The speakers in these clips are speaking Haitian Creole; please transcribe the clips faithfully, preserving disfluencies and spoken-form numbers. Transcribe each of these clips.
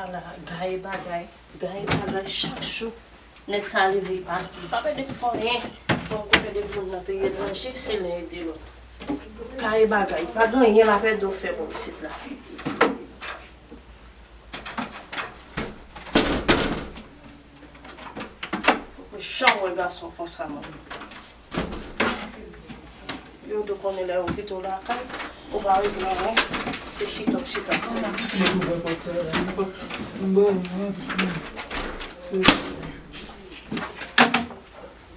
Ala gaye bagay, gaye bagay chak jou. Nèg sa leve li pati, li pa pèdi pou fè anyen. Bon, kote de moun nan peyi etranje, se len ede lòt. Gaye bagay, pa gen anyen l ap ede w fè bò isit la. Poko janm wè gason konsa, mwen. Yo te konnen lè yo kite w lakay, ou pa regle anyen, se chita w chita sèl. Mwen ouvè pòt sa la, mwen ba w mwen.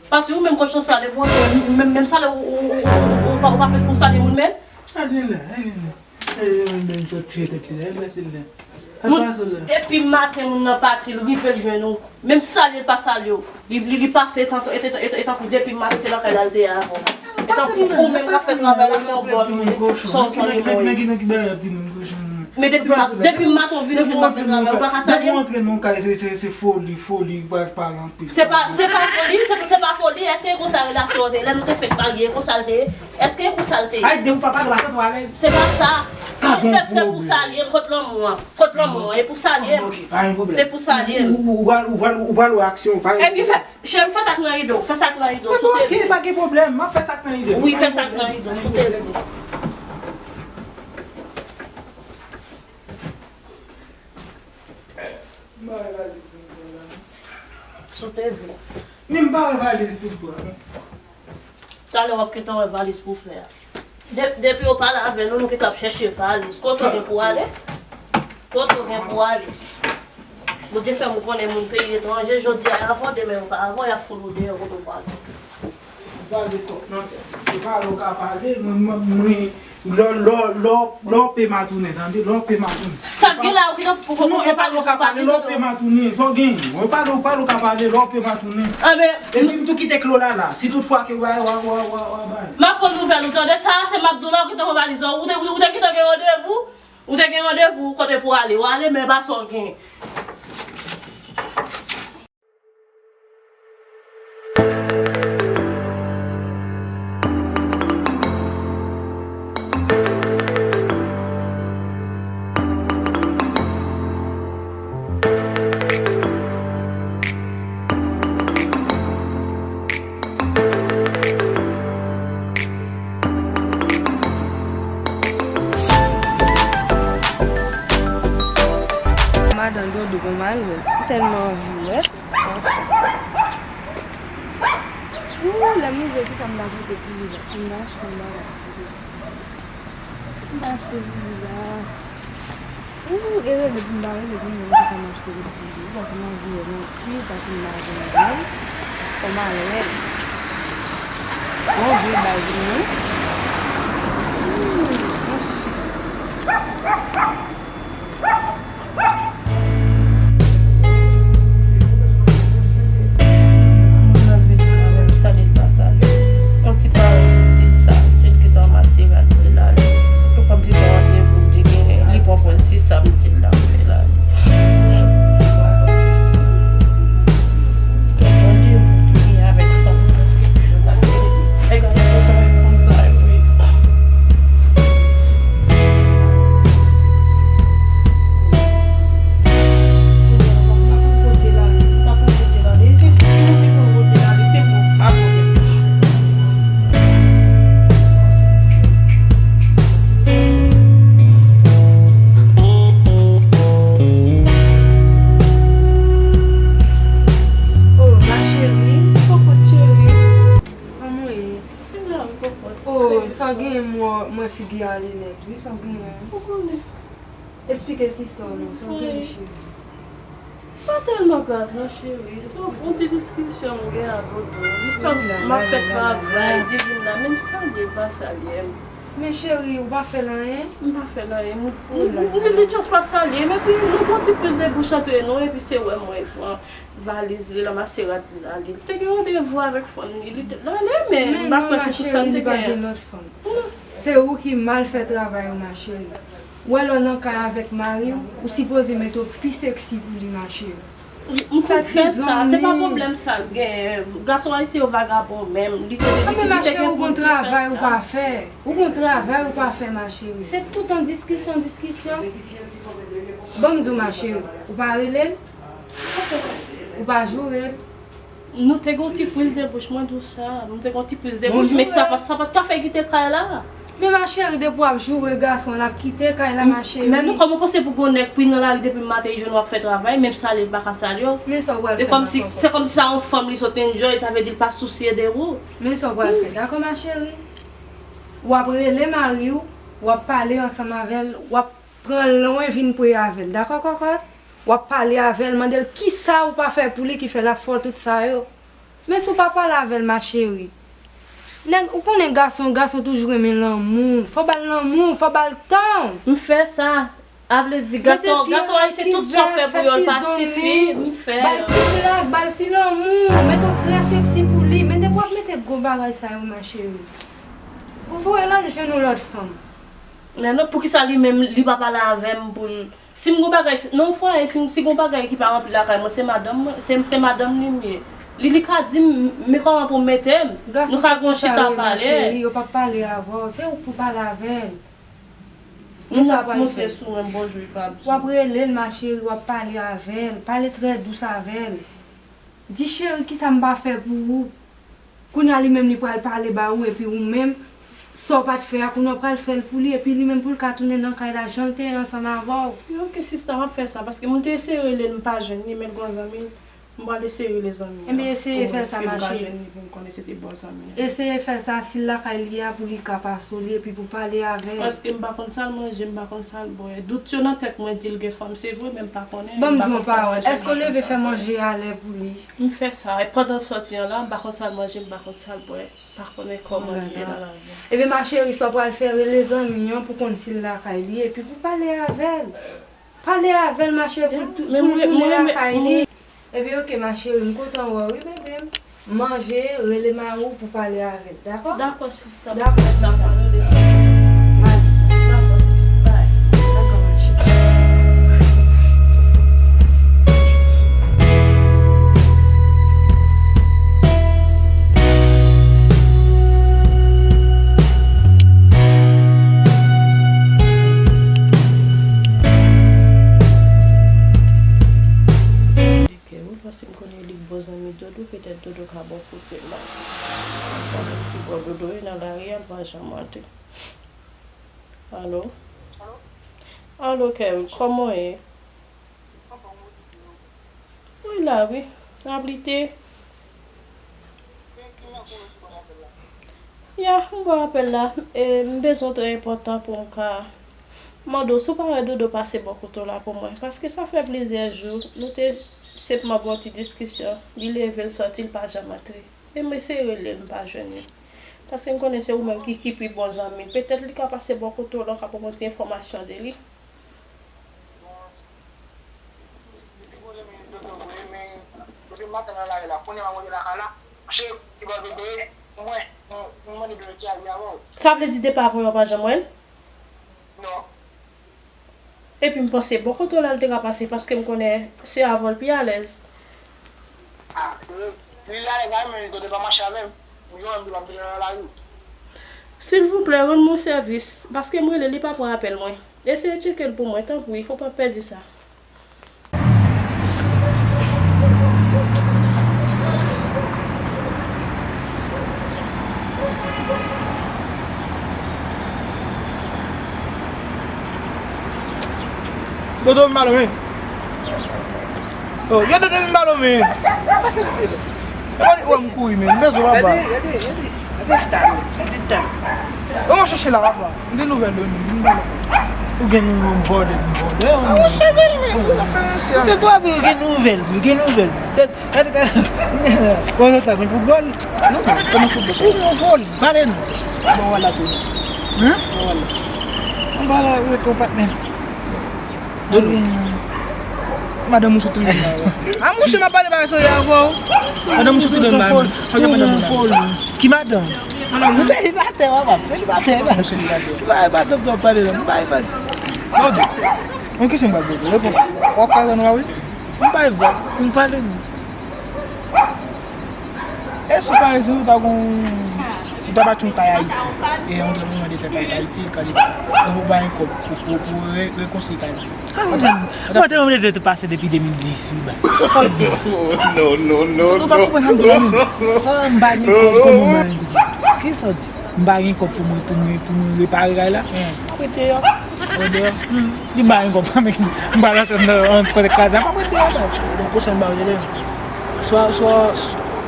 Pati ou menm kòchon sale pou antre, menm, menm sale ou, ou, ou, ou, ou pa, ou pa fèt pou sale moun menm. Ann la, ann la. E, e, menm sot tire tèt li la, e, lè se lè. Depi maten moun nan pati, l rive l jwenn ou. Menm salye l pa salye w. Li, li, li pase etan, etan, etan, etankou depi maten se lakay la l te ye avan. Etankou ou menm k ap fè travay la, se yon bòn moun, se yon zanmi mwen ye. Men depi mat-, depi maten w vin ou jwenn m ap fè travay, ou pa ka salye m? Depi w antre nan yon kay, se, se, se foli, foli, pral pale anpil. Se pa, se pa foli, se, se pa foli. Èske e konsa relasyon an te ye? Lè nou te fèk marye, e konsa l te ye? Èske e konsa l te ye? Ay, depi w pa pale, w pa santi w alèz. Se pa sa. Se, se pou salye m, kot lanmou an? Kot lanmou an? E pou salye m. Ok, pa gen pwoblèm. Se pou salye m. Ou, ou, ou pral, ou pral, ou pral wè aksyon, pa gen pwoblèm. Epi fè, cheri, fè sa k nan ide w, fè sa k nan ide w, sou te vle. Ok, pa gen pwoblèm, m ap fè sa k nan ide m. Wi, fè sa k nan ide w, sou te vle. M pa wè valiz pou m pran la. Sou te vle. Men m pa wè valiz pou m pran. Talè w ap gentan wè valiz pou w fè a. De-, depi yo pale avè nou, nou gentan ap chèche valiz. Kote w gen pou w ale? Kote w gen pou w ale? Bondye fè m konnen moun peyi etranje, jodi a y avè w, demen yo pa avè w, y ap foule w deyò kote w prale. Ou pale twòp nan tèt. E pa lè w ka pale, mwen, mwen, mwen, lè, lè, lè, lè w pè m a tounen, tande, lè w pè m a tounen. Sa k gen la, ou gentan poko poko pale sou pati. Non, e pa lè w ka pale, lè w pè m a tounen, sa w gen. Mwen pale, ou pale, ou ka pale, lè w pè m a tounen. Anben, epi m tou kite Klo la, la, si tout fwa ke w a, w a, w a, w a, w a bay. M ap pran nouvèl ou, tande sa, se m ap di w la, ou gentan pran valiz ou, ou te, ou te gentan gen randevou, ou te gen randevou kote pou w ale, w ale, men pa sa w gen. Madan Dodo gon mal wè, m tèlman anvi wè. Ooh, lè m rive, se sa m ta pote pou li la. M ta achte yon bagay pou li. M ta achte pou li la. Ooh, e rele pou m ta rele pou m wè kisa m achte pou li. Ou panse m anvi wè l anpil, paske m pa janm wè l. Fò m al wè l. Bon vye baz mwen. Ooh, monchè. Moun nan vin la menm, salye l pa salye l. Yon ti pawòl pou di l sa, si l gentan anmase rad li l ale. Ou pa bliye se yon randevou l te genyen, li pran pou l se samdi l ap fè l ale. Yon randevou l te genyen avèk fanm nan, paske, paske, e gade se jan l konsa, wi. Oh, ma chérie. Kòman w ye? Oh, sa w genyen, mwen, mwen figi ale nèt, wi, sa w genyen. Ou konnen. Esplike sista w non, sa w genyen, cheri? Pa tèlman grav non, cheri. Sof yon ti diskisyon m gen ak Dodo. Li sot, m ap fè travay, li vin la, men m salye l pa salye m. Men cheri, ou pa fè l anyen? M pa fè l anyen. M, m, m, li just pa salye m, epi nou gen yon ti plis de bouch antre nou, epi se wè mwen pran valiz li, l anmase rad li l ale. Li te gen randevou avèk fanm li, li te, l ale, men m pa kwè se pou sa l te gen. Men non, ma chérie, li pa gen lòt fanm. Se ou ki mal fè travay ou, ma chérie. Ou wè lè w nan kay avèk mari w, ou sipoze mete w pi seksi pou li, ma chérie. M konn fè sa, se pa pwoblèm sa l gen. Gason ayisyen yo vagabon menm. Li te, li te, li te gen pou l fè sa. Anben ma chérie, ou gon travay ou pa fè. Ou gon travay ou pa fè, ma chérie. Se tout tan diskisyon, diskisyon. Ban m di w, ma chérie, ou pa rele l? Ou pa joure l? Nou te gen yon ti priz de bouch, mwen di w sa. Nou te gen yon ti priz de bouch, men sa pa, sa pa t ka fè kite kay la. Men ma chérie, depi w ap joure gason, l ap kite kay la, ma chérie. Men nou, kòman w panse pou gon nèg ki nan lari depi maten, li jwenn w ap fè travay, menm salye l pa ka salye w. Men sa w pral fè, ma kòkòt? Se kòmsi sa yon fanm li sot enjoy, sa vle di l pa sousye de ou. Men sa w pral fè, dakò, ma chérie? W ap rele mari w, w ap pale ansanm avè l, w ap pran l lwen vin pre avè l, dakò, kòkòt? W ap pale avè l, mande l kisa ou pa fè pou li ki fè l ap fè w tout sa yo. Men si w pa pale avè l, ma chérie. Nèg, ou konnen gason, gason toujou renmen lanmou. Fò ba l lanmou, fò ba l tan. M fè sa. A vle di, gason, gason ayisyen, tout sa w fè pou yo, l pa sifi. M fè. Ba l ti blag, ba l ti lanmou, mete yon trè seksi pou li. Men depi w ap mete gwo bagay sa yo, ma chérie, ou voye l al jwenn yon lòt fanm. Men non, poukisa li menm, li pa pale avè m pou l Si m gon bagay, si, nan yon fwaye, si, si gon bagay ki pa ranpli lakay mwen, se madanm mwen, se, se madanm li m ye. Li, li ka di m, men kòman pou m mete m. Nou ka gon chita pale. Yo p ap pale avè w, se ou k pou pale avè l. Moun ap monte sou mwen, bonjou, li pa bzwen. W ap rele l, ma chérie, w ap pale avè l. Pale trè dous avè l. Di, cheri, kisa m pa fè pou ou? Kounye a, li menm, li pral pale ba ou, epi ou menm, sa w pa t fè a, kounye a w pral fè l pou li, epi li menm pou l ka tounen nan kay la, jan l te ye ansanm avè w. Men oke, sista, m ap fè sa, paske mwen te eseye rele l, m pa jwenn li, men l gon zanmi l, m pral eseye rele zanmi an. Ebyen, eseye fè sa, ma chérie. Pou mwen, si m ka jwenn li, pou m konnen se te bon zanmi an. Eseye fè sa, si l lakay li a, pou li ka pase w li, epi pou pale avè l. Paske m pa konn sa l manje, m pa konn sa l bwè. Dout yo nan tèt mwen di l gen fanm, se vre, men m pa konnen, m pa konn sa l manje, m pa konn sa l bwè. Ban m di w yon pawòl, èske w leve fè manje a lè pou li? M fè sa. E pandan sòti an la, m pa konn sa l manje, m pa konn sa l bwè. M pa konnen kòman li ye nan lavi. Ebyen, ma chérie, sa w pral fè, rele zanmi an pou konn si l lakay li, epi pou pale avè l. Pale avè l, ma chérie, pou l tou-, pou l tounen lakay li. Ebyen, oke, ma chérie, m kontan wè w, wi, bebe m. Manje, rele mari w pou pale avè l, dakò? Dakò, sista. Dakò, sista. Dakò, sista. Dakò, ma chérie. Ke wi, paske m konnen li k bon zanmi Dodo, petèt Dodo ka bò kote l la. Konnen ki bò Dodo ye nan lari a, l pa janm antre. Alo? Alo, Kèwi, kòman w ye? Wi, la, wi. Aplite. Ya, m ba w apèl la. E, m bezwen w trè enpòtan pou m ka mande w si w pa wè Dodo pase bò kote w la pou mwen. Paske sa fè plizyè jou, nou te senpman gen yon ti diskisyon. Li leve, l sòti, l pa janm antre. E m eseye rele l, m pa jwenn li. Paske m konnen se ou menm ki, ki pi bon zanmi l. Petèt li ka pase bò kote w la, w ka pran yon ti enfòmasyon de li. Depi bon zanmi Dodo vre, men depi maten nan lari la, kounye a m rive lakay la, se ki bò Dodo ye, mwen, m, m mande Dodo ki avi avè w. Sa vle di depi avan yon pa janm wè l? Non. Epi m panse bò kote w la l te ka pase, paske m konnen se avè w l pi alèz. Ah, li, li alèz avè m, men li konn pa mache avè m. M jwenn m di l ap vin nan lari. Silvouplè, rann mwen sèvis, paske m rele, li pa pran apèl mwen. Eseye tcheke l pou mwen, tanpri, ou p ap pèdi sa. Dodo m malo, men. Oh, yo Dodo m malo, men. Pase misye la. Gade, wè m kouri, men. M bezwen papa. Gade, gade, gade. Gade tan, gade tan. Yo, mwen chèche la, papa. M gen nouvèl, wi, men. M gen nouvèl. Ou gen nouvèl, m vòlè, m vòlè. Ah, mwen chèche l, men. Ou ka fè mesye. Ou te twò byen, ou gen nouvèl, ou gen nouvèl. Tèt Gade, gade. Bon, zòt la nan foutbòl? Non, non, pa nan foutbòl. Ou nan vòlè, pale nou. Bon, wala tou. Hein? Bon, wala. Anba la, wi, konpatman. Dodo. Madanm ou sou trimè la, wè. Ah, monchè, m ap pale bagay serye avè w. Madanm ou sou trimè la. Tou nan fòl. Ki madanm? Madanm ou selibatè, papa. Selibatè, papa. Ki bagay madanm sa w pale la? M bay vag. Dodo. Yon kesyon m pral poze w. Reponn. W ap ka rann w a wi? M bay vag, m pale nou. E si pa egzanp, ou ta gon, Ou ta bati yon kay Ayiti, e yon tranblemanntè pase Ayiti, kay li pa, e pou bay yon kòb pou, pou, pou re-, rekonstwi kay la. Ah, mezanmi, mwen te mande de pase depi de mil dis, wi, ba. Kòb di. No, no, no, Nou pa konprann sa m di la, non. Sa m pa gen kòb, kòman m pa gen kòb? Kisa w di? M pa gen kòb pou mwen, pou mwen, pou mwen repare kay la? M ap ret deyò. Ret deyò. Li m pa gen kòb, men m pa la tann nan kòte kraze a, m ap ret deyò, baz. Bon, konsa m ba w, tande. Swa, swa,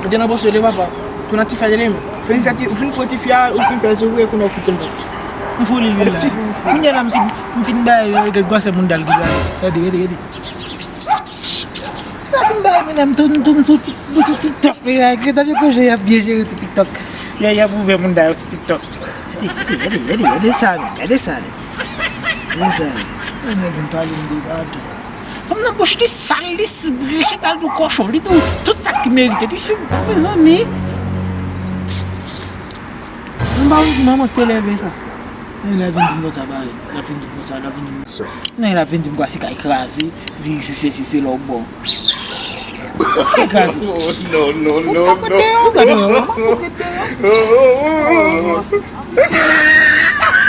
ou te nan pòs ou, tande, papa. Tou nan ti fè, tande, men. Fin fè ti, ou fin pran ti fi a, ou fin fè l se vre, kounye a ou kite l, papa. M fout li, li la. Kounye a la, m fin, m fin bay, euh, gad gwasè moun dal ki la. Gade, gade, gade. Sa fin bay, men m tou, m tou, m tou, m tou TikTok, men, gade, gade, gade, y ap byen jere sou TikTok. Y a, y ap ouvè moun dal sou TikTok. Gade, gade, gade, gade, gade sa, men, gade sa, men. Gade sa, men. Mwen vin pale m de gade. Fanm nan bouch li sal, li s-, li chita l tou kochon, li tou, tout sa ki merite, li sou, mezanmi. Mwen pa wè manman te leve sa. Nan la vin di m konsa, bare. La vin di m konsa, la vin di m. Nan la vin di m kwa se kay kraze, si, si, si, si, se lòbò. Kay kraze. No, no, no, Ou pa prete yo, ou pa prete yo, ou pa prete yo.